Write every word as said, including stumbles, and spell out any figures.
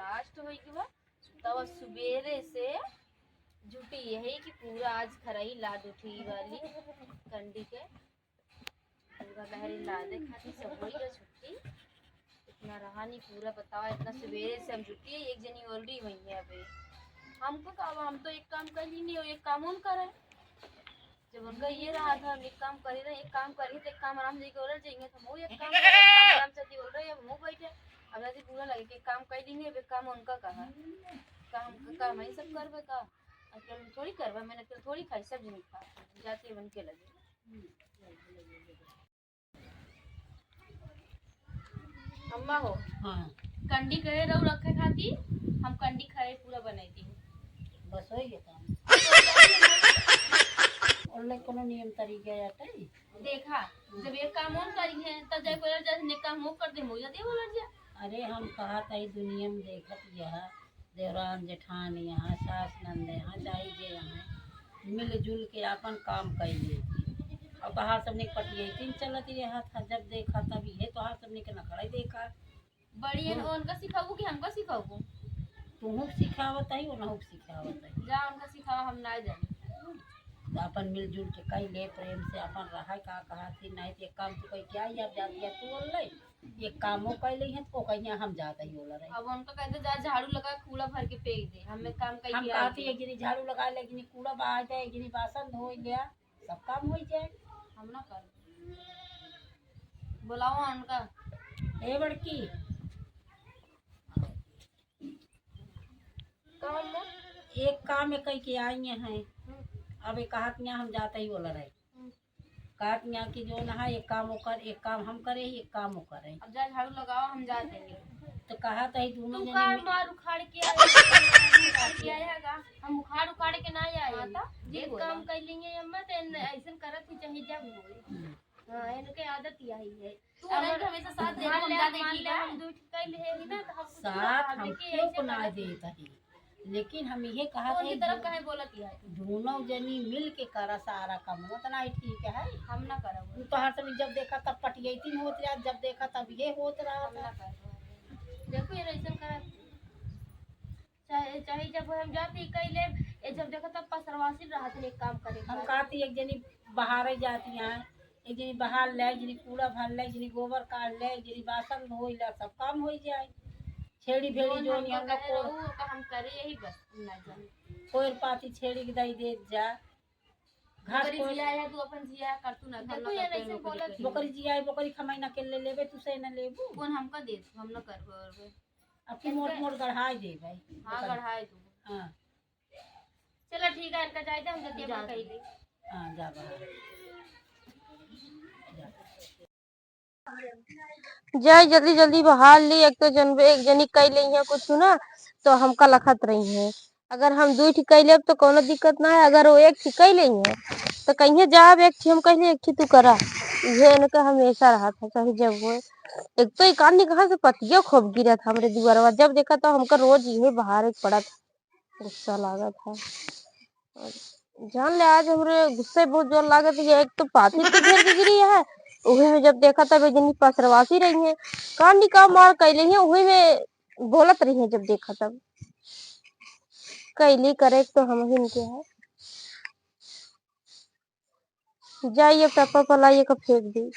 लास्ट होई के बा, तब सुबेरे से जुटी यही कि पूरा आज खरही लाद उठी वाली कंडी के। पूरा बहरी लादे खातिर सब होई गया छुट्टी। इतना रहा नहीं पूरा, बताओ, इतना सुबेरे से हम जुटी है, एक जनी already वही है अबे। हमको का, अब हम तो एक काम कर ही नहीं, एक काम उन करे। जब उनका ये रहा था, हम एक काम करी रहे, एक काम करी तो एक काम आराम से बोल रहे, जाएंगे तो हम एक काम करें, एक काम आराम से बोल रहे, अब हम बैठे। अब ऐसे पूरा लगे कि एक काम कर लेंगे, अब एक काम उनका कहा, का हम, का हम ही सब करबे का? अकेले थोड़ी करबे, मैंने अकेले थोड़ी खाई, सब जनी खा, जाती है उनके लगे। अम्मा हो, हाँ। कंडी कहे रहू रखे खाती, हम कंडी खरे पूरा बनाई दी। बस वही है काम। और ले कोनो नियम तरीका आटे? देखा, जब एक काम और करी है, तब जाए बोला जाए, ने काम वो कर दे, मुझे दे बोला जा। अरे हम कहा तई दुनिया में देखत यह देवरान जेठान यहाँ, सास नंद यहाँ, जाई जे यहाँ, मिलजुल के आपन काम कइले। और तोहार सबने पटियैतिन चलत रहत है, जब देखा तब इहे तोहार सबने के नखड़ा देखा। बड़ी है, हाँ। उनका सिखाबू कि हमका सिखाबू? तुहू के सिखावत है, उनहू के सिखावत है। जा उनका सिखावा, हम ना जानी। तो अपन मिलजुल के कइले, प्रेम से अपन रहा, का कहा थी, नहीं तो एक काम तू कह के आई, अब जाती है तू बोल रही। एक कामो कइ लेइहैं, तो कहिया हम जात ही बोला रहे। अब उनका कहते जा झाड़ू लगा, कूड़ा भर के फेंक दे, हमें काम कइ हम के कहती आई। एक जनी झाड़ू लगा ले, एक जनी कूड़ा बहा जाए, एक जनी बासन धोई ले, सब काम होइ जाए। हम ना कर। बुलाओ उनका। ए बड़की, काम में? एक काम में कह के आई हैं। हम्म। अब एक हाथ में हम जाते ही बोला रहे। हम्म। कहत यहाँ कि जो ना है, एक काम वो कर, एक काम हम करे, एक काम वो करे। अब जा झाड़ू लगावा, हम जाते हैं। तो कहा तो ही दोनों तू जने का मिल- मार उखाड़ के आया, उखाड़ के आया का? हम उखाड़ उखाड़ के ना आए। हाँ, तो एक बोला। काम कर लेंगे अम्मा, तो इन-, ऐसन करत ही चाहे जब होए। हम्म। हाँ, इनके आदत यही है। तू हमारे हमेशा साथ दे, मान हम ले, जाते मान ही ले, ना। हम दू ठो कइले ही ना, तो हम कुछ साथ ना हम भाभी के क्यों ऐसे को ना करत देत ही। लेकिन हम इहे कहत कौन है की तरफ जो काहे बोलत है? दोनों जनी मिल के करा सारा काम, उतना ही ठीक है। हम ना करब। तू तोहार सब जब देखा तब पटियैतिन होत रहा, जब देखा तब ये होत रहा हम था। ना करब। देखो ये ऐसन करत। चाहे, चाहे जब हम जाती कइले, ए जब देखा तब पसरवासी रहत एक काम करे हम खातिर। कहती एक जनी बहारे जाती हैं, एक जनी बहार ले, एक जनी कूड़ा भर ले, एक जनी गोबर काढ़ ले, एक जनी बासन धोई ले, सब काम होइ जाए। छेड़ी भेड़ी जौन जोन हमका हम लोग कहे को रहू, ओका हम करे यही बस, हम ना जाने। कोई पाती छेड़ी के दई देत जा। घास बोकरी को जिया है, तू अपन जिया कर, तू ना कर, देखो ना ये कर, ऐसे नौकरी बोलत करी। बोकरी जिया है, बोकरी खमाई ना के ले लेबे, तू से ना लेबू। कौन हमका दे, हम ना करबे। अब की इनके मोट मोट गढ़ाई देबे। हाँ, बोकरी। गढ़ाई दू। हाँ। चला ठीक है, इनका जाए दे, हम जतिया जा। पर कही दे। हाँ, जा बाहर। जा। जाए जल्दी जल्दी बहार ली, एक तो जनबे एक जनी कइ लेइहैं कुछ ना, तो हमका लखत रहिहैं। अगर हम दुइ ठी कइ लेब तो कौनो दिक्कत ना है, अगर वो एक ठी कइ लेइहैं तो कहिहैं जाब एक ठी हम कइ लेई, एक ठी तू करा। इहे इनका हमेशा रहत है, चाहे जब होए। एक तो ई कान कहाँ से पतियो खूब गिरत हमरे दुआरवा, जब देखा तो हमका रोज इहे बहारे के पड़त। गुस्सा लागत है। और जान ले, आज हमरे गुस्से बहुत जोर लागत है। एक तो पाती तो घेर के गिरी है, उही में जब देखा तब एक जनी पसरवासी रही है, कांडी का मार कइ लेइहैं, उही में बोलत रही है जब देखा तब। कइली करे तो हम ही इनके है। जाइए टप्पा पलाइए का फेंक दी।